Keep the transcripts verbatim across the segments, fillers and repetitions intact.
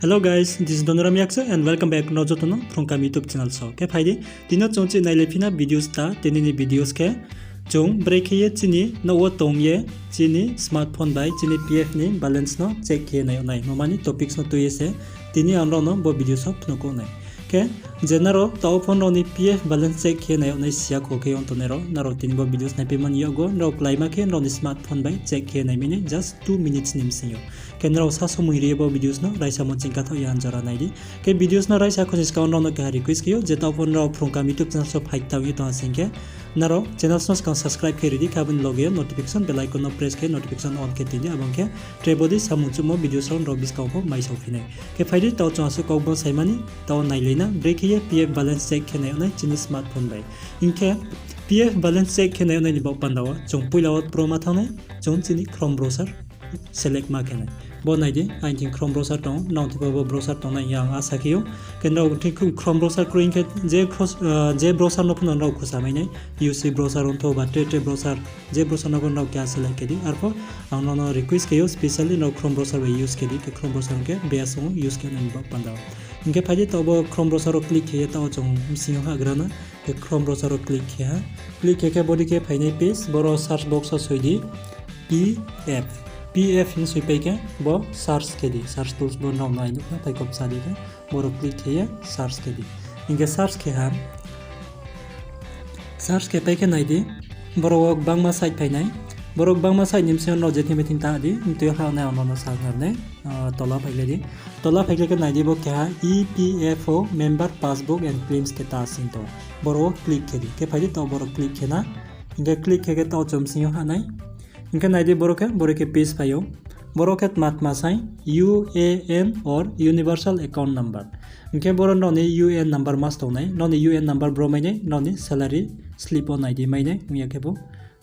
Hello guys, this is Donoram Yaksa and welcome back nrao joto no Phrungkam YouTube channel so. Khe phai di, tini yo chung chih nailai phi na videos ta, tini ni videos khe chung brekhe ye chini nouh wo tong ye chini smartphone bai chini P F ni balance no check khe nai yag nai, mo mani topics no tui ye se tini ang nrao no bo videos wo phnuh kouh nai. Khe je nrao taoh phone nrao ni P F balance check khe nai yag nai si ya kho khe ong tongnai rao, nrao tini bo videos naipaimo ni yakgu nrao kláima khe nrao ni smartphone bai check khe nai mi nai just two minutes ni bsing yo. Khe nrao sa somoi ri ye bo videos no raisa mo ching kathaoh ya jora nai di. Khe videos no raisa kho ni skang nrao no keha request khe ou, je taoh phone nrao Phrungkam YouTube channel so phai kta ye tong ha sing khe, nrao channels no skang subscribe khe ri di, khe abo ni loge yo notification bell icon no press khe notification on khe tui di, abo ong khe tre bo dei samung chuhmo videos rao nrao buskang pho mai sao phi nai. Khe phai di, taoh chung asuh kau bo saimani, taoh nailai na brekhe ye P F balance check khe nai yag nai chini smartphone bai. Hing khe P F balance check khe nai yag nai ni baoh panda wo chung poila wo pro ma thanng nai, chung chini Chrome browser select ma khe nai. Bo nai di, aini thing Chrome browser tong, nrao thing pho bo browser tong nai hing ye ang asa khe ou. Khe nrao thing Chrome browser kroi hing khe je browser no pho no nrao khusa mai nai, U C browser ong thou ba tre tre browser, je browser no pho nrao keha select khe di. Arpho ang nrao no request khe ou specially nrao Chrome browser bai use khe di, khe Chrome browser ong khe best ong use khe nai ni baoh panda wo. Hing khe phai di, taoh bo Chrome browser wo click khe ye taoh chung bsing yo hahgra na. Khe Chrome browser wo click khe ha. Click khe khe bo dei khe phainai page, boro search box wo soi di P F. P F hing soi pai khe bo search khe di, search tools bo nrao nai nuh na, phai kho bsa di khe boro click khe ye search khe di. Hing khe search khe ha. Search khe pai khe nai di, boro wo gbangma site phai nai. Boro gbangma site ni bsing yo nrao je thing bai thing ta di, tui ha nai ang nrao no sa nai, tola phaikhlai di. Tola phaikhlai khe nai di, bo keha E P F O member passbook and claim status hing tong. Boro wo click khe di. Khe phai di, taoh boro click khe na. Hing khe click khe khe taoh chung bsing yo ha nai. Hing khe nai di, boro khe, boro khe page phai ou. Boro khe tma tma sai U A N or universal account number. Hing khe boro nrao ni U A N number must tong nai. Nrao ni U A N number bro mai nai, nrao ni salary slip wo nai di mai nai, ong ya khe bo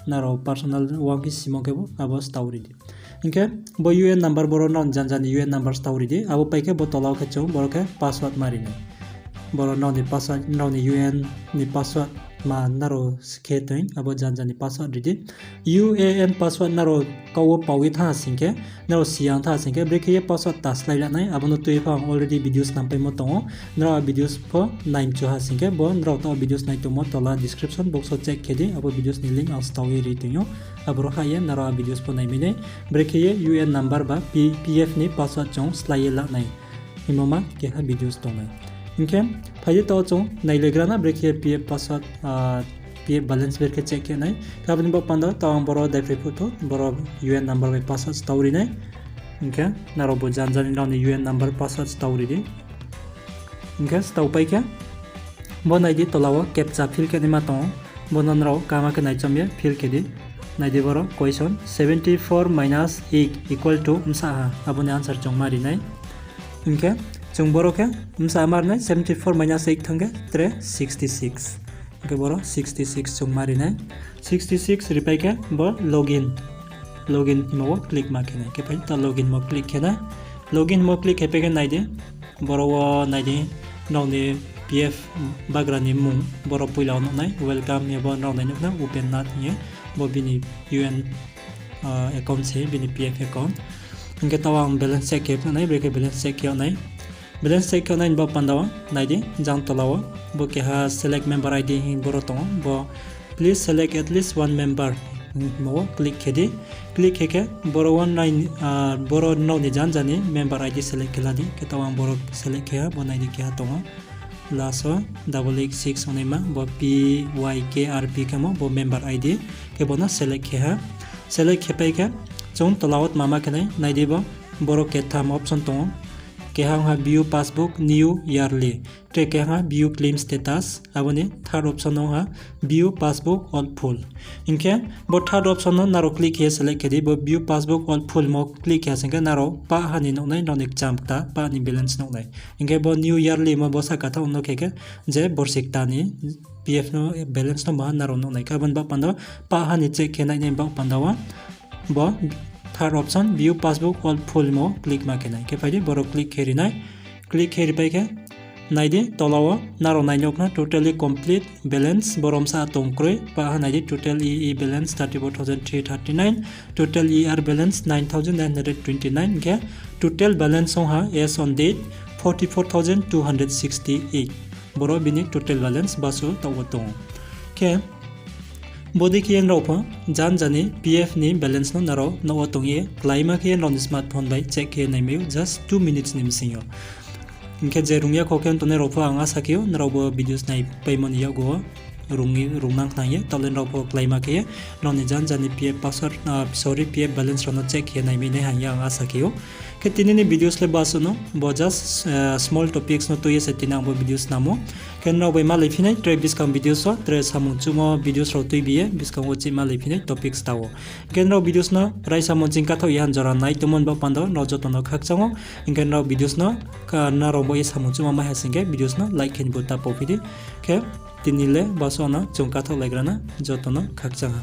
nrao personal uang khe simo khe bo abo stao ri di. Hing khe bo U A N number boro nrao ni janja ni U A N number stao ri di. Abo pai khe bo tola wo khe chung boro khe password ma ri nai. Boro nrao ni password, nrao ni U A N ni password ma nrao khe toing, abo janja ni password ri di. U A N password nrao kau wo pao ye thanng ha sing khe, nrao siyang thanng ha sing khe, brekhe ye password ta slái la nai, abo no tui pho ang already videos nampaimo tong ou. Nrao a videos pho nai mchu ha sing khe, bo nrao taoh videos nai tongmo tola description box wo check khe di, abo videos ni link ang stao ye ri toing ou. Aboro hah ye nrao a videos pho nai mi nai, brekhe ye U A N number ba P-, P F ni password chung slái ye la nai. Hingmo ma keha videos tong nai. Hing khe phai di, taoh chung nailaigra na brekhe ye P F password, P F balance brekhe check khe nai. Khe abo ni baoh panda taoh ang boro daiphroi phuh tho, boro U A N number bai password stao ri nai. Hing khe nrao bo janja ni nrao ni U A N number password stao ri di. Hing khe stao pai khe bo nai di, tola wo captcha fill khe naima tong ou. Bo no nrao kaham khe naichom ye fill khe di. Nai di, boro question, seventy four minus eight equal to bsa ha, abo ni answer chung ma ri nai. Hing khe chung boro khe bsa ma ri nai, seventy four minus eight thanng khe tre sixty six. Hing khe boro sixty six chung ma ri nai. Sixty six ripai khe bo login, login hingmo wo click ma khe nai. Khe phai ta login mo click khe nai. Login mo click khe pai khe nai di, boro wo nai di, nrao ni P F bagra ni mmung boro poila wo nuh nai, welcome hing ye bo nrao nai nuh khna, open now hing ye bo bini U A N account se, bini P F account. Hing khe taoh ang balance check khe nuh nai, brekhe balance check khe yag nai. Balance check khe yag nai ni baoh panda wo nai di, jang tola wo bo keha select member I D hing boro tong ou, bo please select at least one member hingmo wo click khe di. Click khe khe boro wo nai, boro nrao ni janja ni member I D select khe la di. Khe taoh ang boro select khe ha, bo nai di keha tong ou. Last wo double eight six ongnaima, bo P Y K R P khemo bo member I D. Khe bo no select khe ha. Select khe pai khe chung tola wo tma ma khe nai, nai di bo, boro ketham option tong ou. Keha ong ha view passbook new yearly, tre keha ong ha view claim status, abo ni third option ong ha view passbook all full. Hing khe bo third option no nrao click khe ye select khe di, bo view passbook all full mo click khe ha sing khe nrao pah ha ni nuh nai, nrao ni kcham kta pah ni balance nuh nai. Hing khe bo new yearly mo bo sahka thaoh no khe khe je borsi kta ni P F no balance no maha nrao nuh nai. Khe abo ni baoh panda wo pah ha ni check khe nai ni baoh panda wo bo third option view passbook all full mo click ma khe nai. Khe phai di, boro click khe ri nai. Click khe ri pai khe nai di, tola wo nrao nai nuh khna totally complete balance boro bsa tong kroi. Pah ha nai di, total E E balance thirty four thousand three thirty nine, total E R balance nine thousand nine hundred twenty nine, hing khe total balance ong ha as on date forty four thousand two hundred sixty eight. Boro bini total balance basu taoh wo tong ou. Khe bodei khe ye nrao pho jan jani P F ni balance no nrao nouh wo tong ye kláima khe ye nrao ni smartphone bai check khe ye naimai ou just two minutes ni bsing yo. Hing khe je rung ya kho khe tongnai rao pho ang asa khe ou nrao bo videos naipaimo ni yakgu wo rungnang khnang ye, taoh le nrao pho kláima khe ye nrao ni jan jani P F password, sorry, P F balance rao no check khe ye naimai nai hing ye ang asa khe ou. Khe tini ni videos le basu no, bo just small topics no tui ye se tini ang bo videos snam ou. Khe nrao bai malaiphi nai tre buskang videos wo, tre samung chuhmo videos rao tuibi ye buskang wo chih malaiphi nai topics ta wo. Hing khe nrao videos no raisa mung ching kathaoh ye han jora nai tongmo ni baoh panda wo nrao joto no khakchang ou. Hing khe nrao videos no nrao bo ye samung chuhmo mai ha sing khe videos no like khe ni bo ta pau phi di. Khe tini le basu no chung kathaohlaigra na, joto no khakchang ha.